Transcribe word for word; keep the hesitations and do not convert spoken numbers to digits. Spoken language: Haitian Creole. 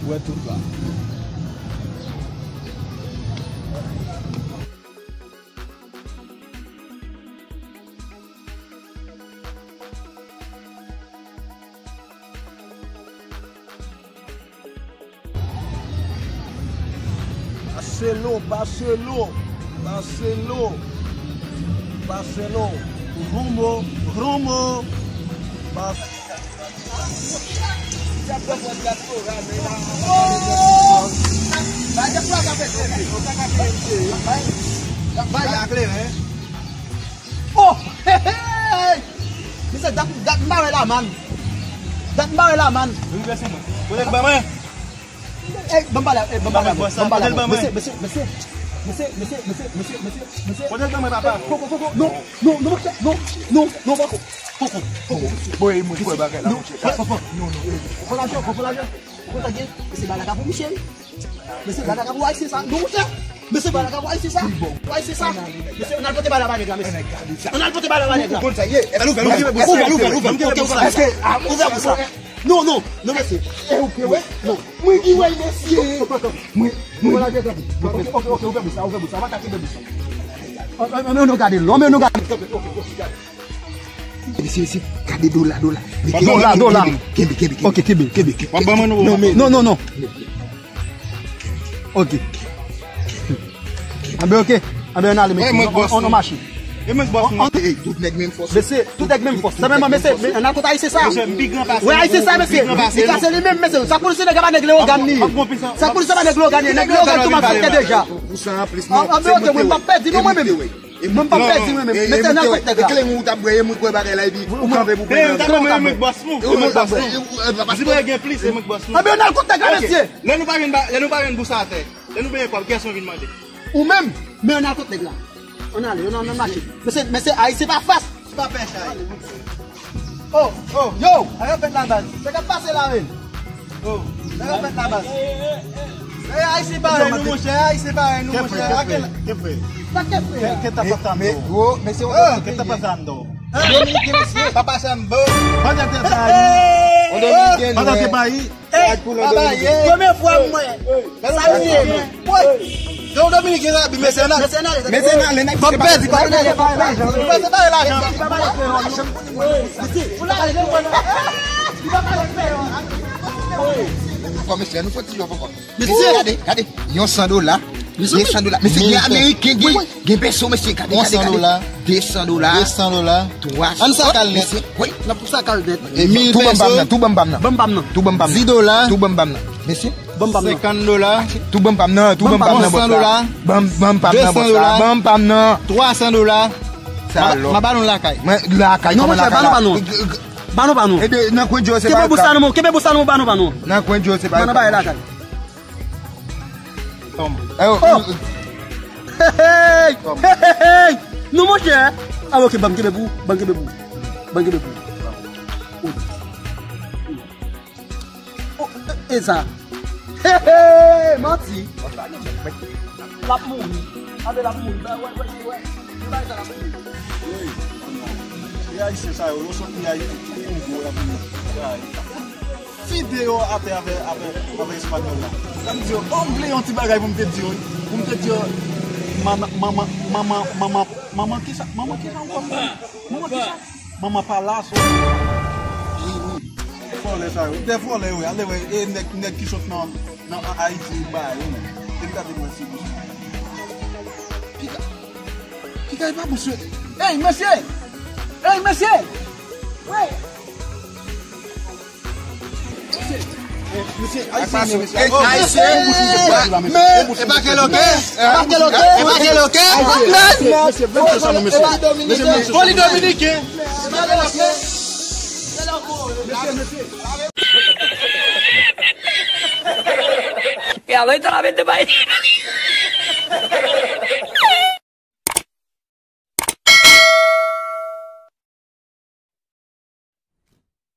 Wè tout la. Pase lo, pase lo, pase lo, pase lo. Rumbo, rumbo. Pase. Oh! Bay, bay, bay. Oh! Hey, hey! Mesye, dat, dat m bare la, man. Dat m bare la, man. Vin vèse mwen. Kote l ban mwen? Ey, ban m pale, ey, ban m pale, ban m pale. Mesye, mesye, mesye. Mesye, mesye, mesye, mesye, mesye, mesye. Kote l ban mwen, papa? Koko, koko, non, non, non, monchè, non, non, non, poko. Koko, koko. Bon, e mwen kwè bagay la, monchè. Non, papa. Non, non, ey. Poko lajan, poko lajan. Poko sa gen, mesye, bagay la ka pou misye. Mesye, bagay la ka pou ayisyen sa. Non, monchè. Mesye, bagay la ka pou ayisyen sa. Pou ayisyen sa. Mesye, ann al pote bagay la ba nèg la, mesye. Ann al pote bagay la ba nèg la. Ou konn sa ye? Ouvè, ouvè, ouvè, ouvè. Ouvè pou sa. Non, non, non, mesye. E ou ke wè? Non. Mwen ki wè, mesye. Mwen, mwen. Ok, ok, ok, ouvè bouch la, ouvè bouch la. Ou pa ka kenbe bouch la. Ann, ann, ann, nou gade lòm, nou gade. Mesye, mesye, gade dola, dola. Dola, dola. Kenbe, kenbe, kenbe. Ok, kenbe, kenbe, kenbe. W ap ban mwen nou. Non, men, non, non, non. Ok. Anben, ok. Anben, ann ale, mesye. Ann, ann mache. E mwen k bòs nou. Ey, tout nèg menm fòs. Mesye, tout nèg menm fòs. Sa menm, mesye, men, ann al kot ayisyen sa. Mesye, m pi gran pase nou. Wi, ayisyen sa, mesye. Li kase li menm, mesye. Sa pou li se nèg pa nèg Leyogàn li. Sa pou li se pa nèg Leyogàn li. Nèg Leyogàn tou malfektè deja. Pou sa, anplis, non. Anben, ok, mwen pa pèdi, non, mwen menm. Mwen pa pèdi, mwen menm. Mesye, ann al kot nèg la. E kleren ou t ap bwè, e mwen k wè bagay la, epi ou kanpe pou pran. E mwen k bòs nou. E mwen k bòs nou. Di mwen gen plis, e mwen k bòs nou. Anben, ann al kot nèg la, mesye. Lè nou pa jwenn ba-, lè nou pa jwenn bous atè. Lè nou benyen kòb, kiyès nou vin mande? Ou menm, men ann al kot nèg la. Ann ale, ann, ann mache. Mesye, mesye, ayisyen pa fas. Ti pa pè chay. Oh, oh, yo, sa k ap fèt la, baz? Sa k ap pase la, menm? Oh, sa k ap fèt la, baz? Ey, ayisyen parèy nou, monchè, ayisyen parèy nou, monchè. Kenbe, kenbe, kenbe. Sa kenbe? Kenbe, kenbe. Gwo, mesye, oh, kenbe. Dominiken, mesye. Papa Sambo. Pandan te bayi. Pandan te bayi. Ey, papa, ye. Premye fwa m wè. Sa li ye, men. Woy. Yon Dominiken rabi, mesye, nan. Mesye, nan, nèg. Kòb pèdi, kòb pèdi. Li pa separe lajan. Mesye, ou la, ou la. Kòm mesye, nou fè ti jòf ankò. Mesye, gade, gade. Yon san dola. De san dola. Mesye, gen ameriken, gen, gen peso, mesye. Gade, gade, gade. De san dola. De san dola. Twa san. Ann sakal nèt. Mesye, wi. N ap tou sakal nèt. E mil peso. Tou ban m pa m nan, tou ban m pa m nan. Ban m pa m nan. Tou ban m pa m nan. Di dola. Tou ban m pa m nan. Mesye. Ban m pa m nan. Senkant dola. Tou ban m pa m nan, tou ban m pa m nan, bòs la. San dola. Ban m, ban m pa m nan, bòs la. De san dola. Ban m pa m nan. Twa san dola. Sa alò. M a ba nou lakay. Mwen, lakay, kòman lakay la? Non, monchè, ba nou pa nou. Ba nou pa nou. Ebyen, nan kwen djò se pa. Kenbe bous la, non, kenbe bous la, non, ba nou pa nou. Nan kwen djò se pa. Ban nou bay lakay. Tòm. Eh, oh. Hey, hey, hey, hey. Non, monchè. Ah, ok, ban m kenbe pou ou, ban m kenbe pou ou. Ban m kenbe pou ou. Oh. Oh, e, e sa. Hey, hey, manti. L ap mouri. Abe, l ap mouri. Wè, wè, wè, wè. Wi. E ayisyen sa yo, yo sot Ayiti, pi gwo la pou yo. Fide yo atè avè, avè, avè espanyòl la. Sa m di yo, ban m vle yon ti bagay pou m te di yo, pou m te di yo, mama, mama, mama, mama, mama, kisa, mama, kisa ankò m di? Mama, kisa? Mama pa la, so. Wi, wi. Vòlè sa yo. De vòlè yo ye. Ale wè, e nèg, nèg ki sot nan, nan Ayiti, ba yo, men. E m gade mwen si bous. Piga. Piga, e pa bous yo. Ey, mesye! Ey, mesye! Wi! Mesye, ayisyen, mesye. Ayisyen, e pa kèl oke? E pa kèl oke? E pa kèl oke? Mesye, mesye, mesye, mesye. Poli dominiken. E pa kèl oke? Mesye, mesye. E alò, e ta la mete bay.